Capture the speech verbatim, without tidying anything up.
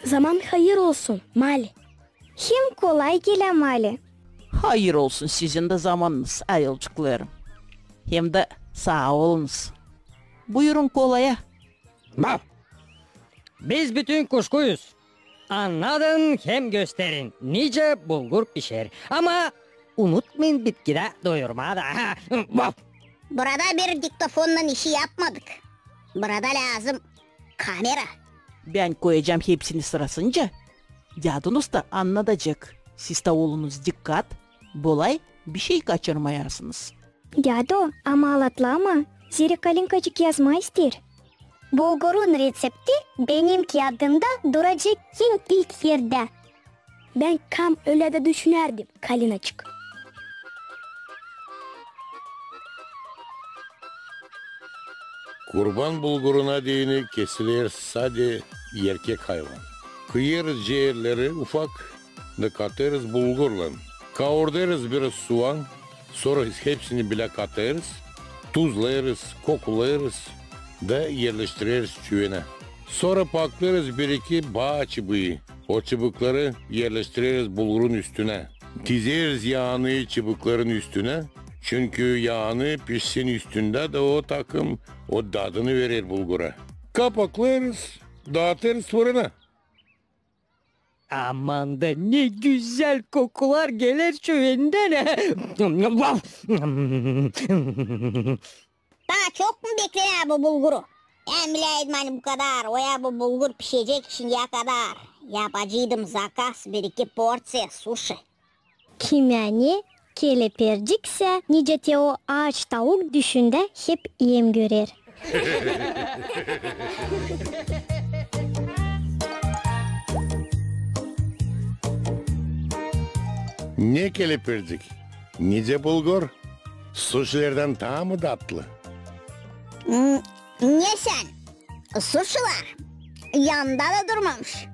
Zaman hayır olsun, Mali. Hem kolay gelä, Mali. Hayır olsun sizin dä zamanınız, ayılcıklarım. Hem dä saa olunuz. Buyurun kolaya. Baf! Biz bütün kuşkuyuz. Annadın hem gösterin, nicä bulgur pişer. Ama unutmayın bitkidä doyurmaa da. Baf! Burada bir diktofonnan işi yapmadık. Burada lääzım kamera. Bän koyacam hepsini sırasınca. Dädunusta annadacek. Siz dä olunuz dikkat, bolay bişey kaçırmayarsınız. Dädu, ama alatlama, zerä Kalinkacık yazmaa isteer. Bulgurun reţepti benim kiyadımda duracek en ilk erdä. Bän kam ölä dä düşünärdim, Kalinaçık. Kurban bulguruna deyni kesiler sade erkek hayvan. Kıyêrız ceerleri ufak da katêrız bulgurlan. Kaurdêrız biraz suan, sora hepsini bilä katêrız, tuzlêêrız, kokulêrız da erleştireriz çüvenä. Sora paklêêrız bir-iki baa çıbıı. O çıbıkları erleştireriz bulgurun üstünä. Dizeriz yaanı çıbıkların üstünä, çünkü yaanı pişsin üstündä da o takım o dadını verer bulgura. Kapaklêêrız, daatêrız fırına. Aman da ne gözäl kokular geler çüvendän. Taa çok mu beklemää bu bulguru? Bän biläydim, ani bu kadar oya bu bulgur pişecek şindiyä kadar. Yapaceydım zakaz bir-iki porţiya suşi. Kimyani kelepircik sä, nicä te o aaç tauk, düşündä hep iim görer. Ne kelepircik, nicä bulgur, suşilerdän taa mı datlı? Hmm, ne sän? Suşilar yanda da durmamış.